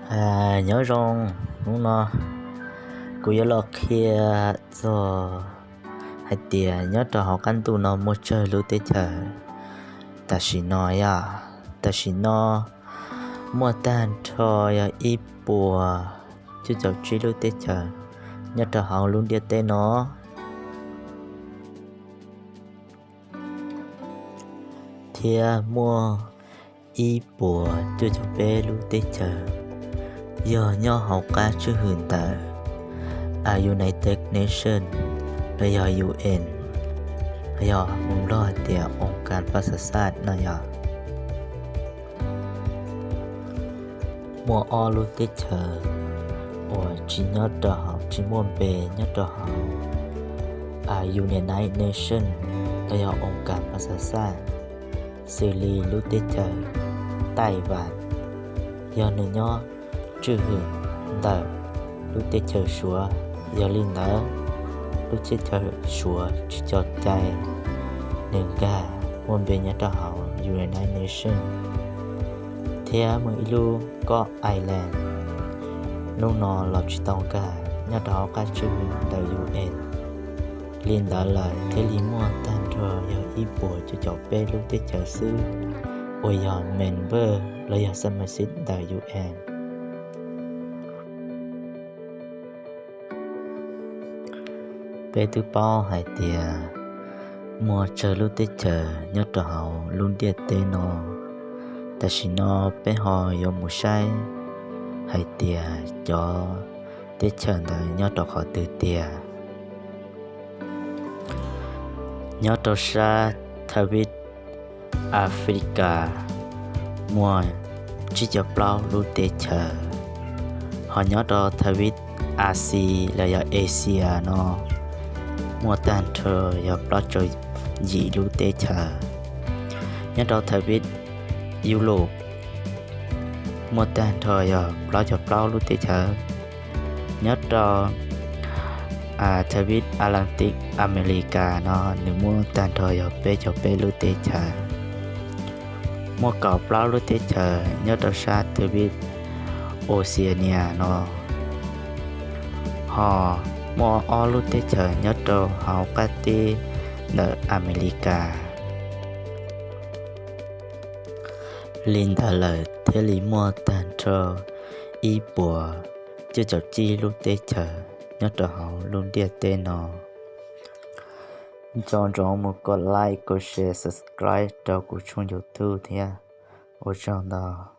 Nyob zoo, hnub no kuv yuav los qhia txog hais tias nyob rau hauv qab ntuj no muaj tsawg lub teb chaws tam sim no yog. Tam sim no muaj tag nrho yog ib puas cuaj caum tsib lub teb chaws nyob rau hauv lub ntiaj teb no, thiab muaj ib puas cuaj caum peb lub teb chaws yog nyob hauv qab tswj hwm ntawm United Nations los yog U N, los yog mus Nplog hais tias องค์การประชาชาติ no yog. Muaj ob lub teb chaws uas tsis nyob rau hauv, tsis muaj npe nyob rau hauv United Nations los yog องค์การประชาชาติ xws li lub teb chaws Taiwan, yog nws nyob tswj hwm ntawm lub teb chaws Suav. Yog li ntawd, lub teb chaws Suav tsis tau cai nws nkag muaj npe nyob rau hauv United Nations. Thiab muaj ib lub Kob Island, hnub no los tsis tau nkag nyob rau hauv qab tswj hwm ntawm U N. Li ntawd lawm thiaj li muaj tag nrho yog ib puas cuaj caum peb lub teb chaws xwb uas yog member los yog สมาชิก ntawm U N. Peb twb paub hais tias muaj tsawg lub teb chaws nyob rau hauv lub ntiaj teb no. Tam sim no peb ho yuav mus saib hais tias cov teb chaws ntawd nyob rau qhov twg tiag. Nyob rau sab thav vib Africa muaj tsib caug plaub lub teb chaws, ho nyob rau thav vib Asia los yog Asia no muaj tag nrho yog plaub caug yim lub teb chaws. Nyob rau thav vib Europe muaj tag nrho yog plaub caug plaub lub teb chaws. Nyob rau thav vib Atlantic America no nws muaj tag nrho yog peb caug peb lub teb chaws. Muaj kaum plaub lub teb chaws nyob rau sab thav vib Oceania no, ho muaj ob lub teb chaws nyob rau hauv qab teb ntawm America. Li ntawd lawm thiaj li muaj tag nrho ib puas cuaj caum tsib lub teb chaws nyob rau hauv lub ntiaj teb no. Nco ntsoov mus kov like, kov share, subscribe rau kuv tshooj YouTube thiab. Ua tsaug ntau.